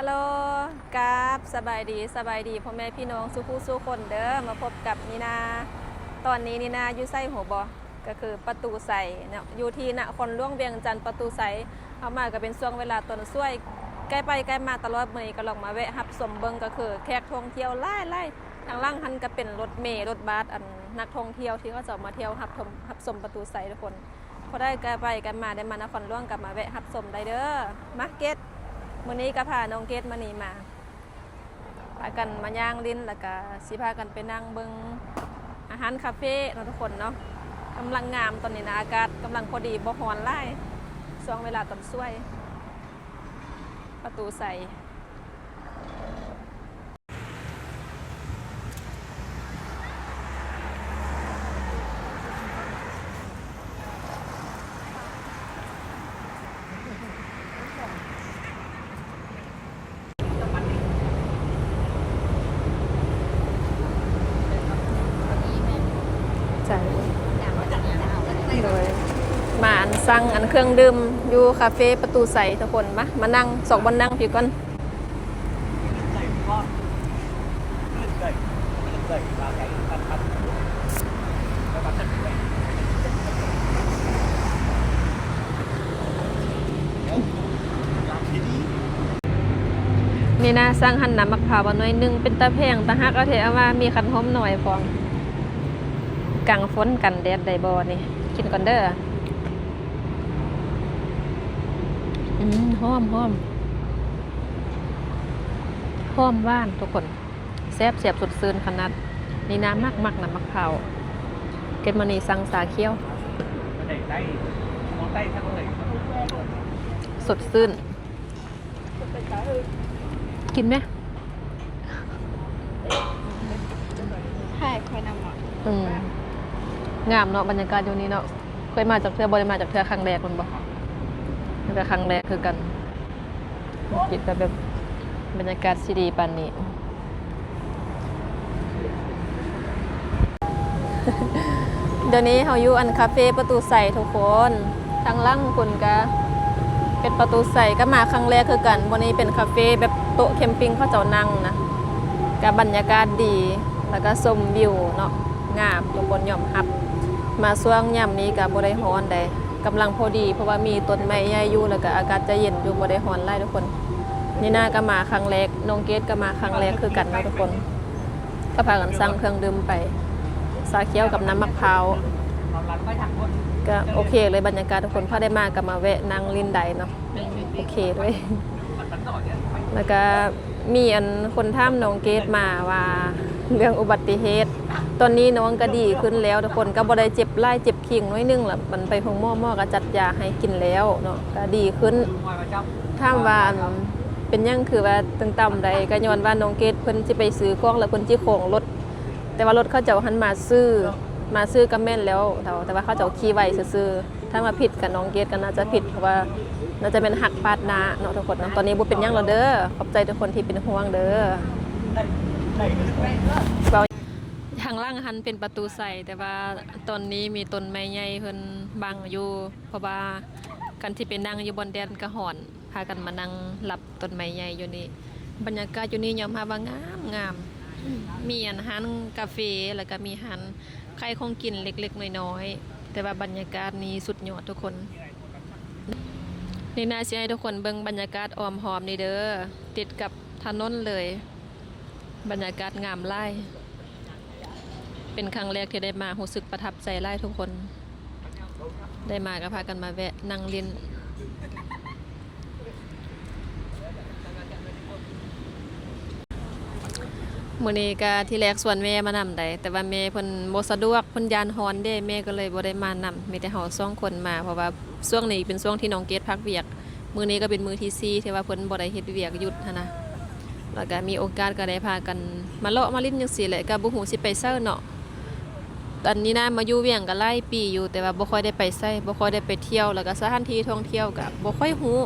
ຮັລໂຫຼ ກາບສະບາຍດີ ສະບາຍດີພໍ່ແມ່ພີ່ນ້ອງສູ່ຜູ້ສູ່ຄົນເດີ ມາພົບກັບນີນາ. ຕອນນີ້ນີນາຢູ່ໃສຮູ້ບໍ່? ກໍຄືປະຕູໄຊເນາະ ຢູ່ທີ່ນະຄອນຫຼວງວຽງຈັນ ປະຕູໄຊ. ເຮົາມາກໍເປັນຊ່ວງເວລາຕອນສວຍ ໃກ້ໄປໃກ້ມາຕະຫຼອດ. ມື້ນີ້ກໍລອງມາແວະຮັບຊົມເບິ່ງ ກໍຄືແຂກທ່ອງທ່ຽວຫຼາຍໆ. ທາງຫຼັງຫັ້ນກໍເປັນລົດເມ ລົດບັສ ອັນນັກທ່ອງທ່ຽວທີ່ເຂົາເຈົ້າມາທ່ຽວຮັບຊົມ ຮັບຊົມປະຕູໄຊທຸກຄົນ. ຜູ້ໃດໃກ້ໄປໃກ້ມາ ໄດ້ມານະຄອນຫຼວງກໍມາແວະຮັບຊົມໄດ້ເດີ. ມາເກດ ມື້ນີ້ກໍພານ້ອງເກດມານີ້ມາ ພາກັນມາຍ່າງຫຼິ້ນ ແລ້ວກໍຊິພາກັນໄປນັ່ງເບິ່ງອາຫານຄາເຟເນາະທຸກຄົນເນາະ. ກຳລັງງາມຕອນນີ້ນະ ອາກາດກຳລັງພໍດີ ບໍ່ຮ້ອນຫຼາຍ ຊ່ວງເວລາຕອນສວຍ ປະຕູໄຊ. ໃຈ ໂດຍ ມາອັນ ສັ່ງອັນເຄື່ອງດື່ມຢູ່ຄາເຟປະຕູໄຊທຸກຄົນ. ມາ ມານັ່ງຊອກບ່ອນນັ່ງພີ້ກ່ອນ. ນີ້ນະ ສັ່ງຫັ້ນນ້ຳໝາກພ້າວມາໜ່ວຍໜຶ່ງ ເປັນຕາແພງຕາຮັກເອົາແທ້ ເອົາວ່າມີຄັນຫົມໜ້ອຍພ້ອມ. ກາງຝົນກັນແດດໄດ້ບໍ່ນີ້? ກິນກ່ອນເດີ. ອືມ ຫອມ ຫອມ ຫອມຫວານທຸກຄົນ. ແຊບໆ ສົດຊື່ນຂະໜາດ. ນີ້ນາມັກໆ ນຳໝາກພ້າວ. ເກັບມານີ້ສັ່ງຊາຂຽວ. ສົດຊື່ນ. ກິນແມ? ໃຫ້ຂ້ອຍນຳເນາະ. ອືມ ງາມເນາະ ບັນຍາກາດຢູ່ນີ້ເນາະ. ເຄີຍມາຈັກເທື່ອ? ບໍ່ໄດ້ມາຈັກເທື່ອ ຄັ້ງແລກແມ່ນບໍ່? ນີ້ກໍຄັ້ງແລກຄືກັນ. ຄິດວ່າແບບບັນຍາກາດຊິດີປານນີ້. ດຽວນີ້ເຮົາຢູ່ອັນຄາເຟປະຕູໄຊທຸກຄົນ. ທາງຫຼັງພຸ້ນກະເປັນປະຕູໄຊ ກໍມາຄັ້ງແລກຄືກັນ. ບ່ອນນີ້ເປັນຄາເຟແບບໂຕະແຄມປິງເຂົາເຈົ້ານັ່ງນະ. ກະບັນຍາກາດດີ ແລ້ວກະຊົມວິວເນາະ ງາມ ທຸກຄົນຍອມຮັບ. ມາຊ່ວງຍາມນີ້ກະບໍ່ໄດ້ຮ້ອນໃດ. ກຳລັງພໍດີ ເພາະວ່າມີຕົ້ນໄມ້ໃຫຍ່ຢູ່ ແລ້ວກະອາກາດຈະເຢັນຢູ່ ບໍ່ໄດ້ຮ້ອນຫຼາຍທຸກຄົນ. ນີນາກໍມາຄັ້ງແລກ ນ້ອງເກດກໍມາຄັ້ງແລກຄືກັນເນາະທຸກຄົນ. ກໍພາກັນສັ່ງເຄື່ອງດື່ມໄປ ຊາຂຽວກັບນ້ຳໝາກພ້າວ ກໍໂອເຄເລີຍບັນຍາກາດທຸກຄົນ. ໃຜໄດ້ມາກໍມາແວະນັ່ງຫຼິ້ນໄດ້ເນາະ ໂອເຄເລີຍ. ແລ້ວກໍ ມີອັນຄົນຖາມນ້ອງເກດມາວ່າເລື່ອງອຸບັດຕິເຫດ. ຕອນນີ້ນ້ອງກໍດີຂຶ້ນແລ້ວທຸກຄົນ ກໍບໍ່ໄດ້ເຈັບຫຼາຍ ເຈັບຄີງໜ້ອຍໜຶ່ງລະ. ມັນໄປໂຮງໝໍ ໝໍກໍຈັດຢາໃຫ້ກິນແລ້ວເນາະ ກໍດີຂຶ້ນ. ຖາມວ່າອັນເປັນຫຍັງຄືວ່າຕຶງຕ່ຳໃດ ກໍຍ້ອນວ່ານ້ອງເກດເພິ່ນຊິໄປຊື້ຂອງ ແລ້ວເພິ່ນຈິຂອງລົດ ແຕ່ວ່າລົດເຂົາເຈົ້າຫັ້ນມາຊື່ ມາຊື່ກໍແມ່ນແລ້ວ ແຕ່ວ່າເຂົາເຈົ້າຂີ່ໄວຊື່ໆ. ຖ້າວ່າຜິດກໍນ້ອງເກດກໍໜ້າຈະຜິດ ເພາະວ່າໜ້າຈະແມ່ນຫັກປາດໜ້າເນາະທຸກຄົນເນາະ. ຕອນນີ້ບໍ່ເປັນຫຍັງແລ້ວເດີ ຂອບໃຈທຸກຄົນທີ່ເປັນຫ່ວງເດີ. ເວົ້າທາງຫຼັງຫັ້ນເປັນປະຕູໄຊ ແຕ່ວ່າຕອນນີ້ມີຕົ້ນໄມ້ໃຫຍ່ເພິ່ນບັງຢູ່ ເພາະວ່າຄັນຊິໄປນັ່ງຢູ່ບ່ອນແດດກໍຮ້ອນ ພາກັນມານັ່ງລັບ ຕົ້ນໄມ້ໃຫຍ່ຢູ່ນີ້. ບັນຍາກາດຢູ່ນີ້ຍອມຮັບວ່າງາມໆ ມີອັນຮ້ານກາເຟ ແລ້ວກໍມີຮ້ານຂາຍຂອງກິນເລັກໆນ້ອຍໆ ແຕ່ວ່າບັນຍາກາດນີ້ສຸດຍອດທຸກຄົນ. ນີ້ນາຊິໃຫ້ທຸກຄົນເບິ່ງບັນຍາກາດອ້ອມຮອບນີ້ເດີ ຕິດກັບຖະໜົນເລີຍ. ບັນຍາກາດງາມຫຼາຍ ເປັນຄັ້ງແລກທີ່ໄດ້ມາ ຮູ້ສຶກປະທັບໃຈຫຼາຍທຸກຄົນ. ໄດ້ມາກໍພາກັນມາແວະນັ່ງຫຼິ້ນ. ມື້ນີ້ກໍທີແລກຊວນແມ່ມານຳໃດ ແຕ່ວ່າແມ່ເພິ່ນບໍ່ສະດວກ ເພິ່ນຢ້ານຮ້ອນເດ້ ແມ່ກໍເລີຍບໍ່ໄດ້ມານຳ ມີແຕ່ເຮົາສອງຄົນມາ ເພາະວ່າຊ່ວງນີ້ເປັນຊ່ວງທີ່ນ້ອງເກດພັກວຽກ. ມື້ນີ້ກໍເປັນມື້ທີສີ່ທີ່ວ່າເພິ່ນບໍ່ໄດ້ເຮັດວຽກ ຢຸດຫັ້ນນະ ແລ້ວກໍມີໂອກາດກໍໄດ້ພາກັນມາເລາະມາຫຼິ້ນຈັ່ງຊີ້ແຫຼະ ກໍບໍ່ຮູ້ຊິໄປໃສເນາະ. ອັນນີ້ນະ ມາຢູ່ວຽງກໍຫຼາຍປີຢູ່ ແຕ່ວ່າບໍ່ຄ່ອຍໄດ້ໄປໃສ ບໍ່ຄ່ອຍໄດ້ໄປທ່ຽວ ແລ້ວກໍສະຖານທີ່ທ່ອງທ່ຽວກໍບໍ່ຄ່ອຍຮູ້.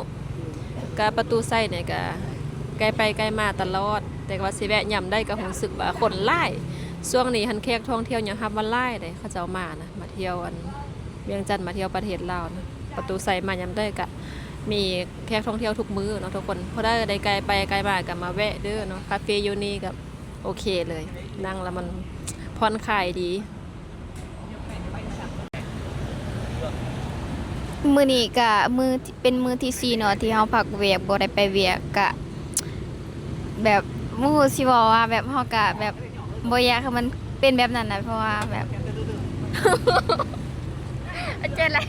ກໍປະຕູໄຊນີ້ກໍໃກ້ໄປໃກ້ມາຕະຫຼອດ ແຕ່ວ່າຊິແວະຍາມໃດກໍຮູ້ສຶກວ່າຄົນຫຼາຍ. ຊ່ວງນີ້ຫັ້ນແຂກທ່ອງທ່ຽວຍອມຮັບວ່າຫຼາຍເດ້ ເຂົາເຈົ້າມານະ ມາທ່ຽວອັນ ວຽງຈັນ ມາທ່ຽວປະເທດລາວນະ. ປະຕູໄຊມາຍາມໃດກະ ມີແຂກທ່ອງທ່ຽວທຸກມື້ເນາະທຸກຄົນ. ຜູ້ໃດໄດ້ໄກໄປໄກມາກໍມາແວະເດີເນາະ. ຄາເຟຢູ່ນີ້ກໍໂອເຄເລີຍ, ນັ່ງແລ້ວມັນຜ່ອນຄາຍດີ. ມື້ນີ້ກະມື້ ເປັນມື້ທີສີ່ເນາະ ທີ່ເຮົາພັກວຽກ ບໍ່ໄດ້ໄປວຽກ ກະແບບບໍ່ຮູ້ຊິເວົ້າວ່າ ແບບເຮົາກະແບບບໍ່ຢາກໃຫ້ມັນເປັນແບບນັ້ນນະ ເພາະວ່າແບບ ເຈັບຫຼາຍ.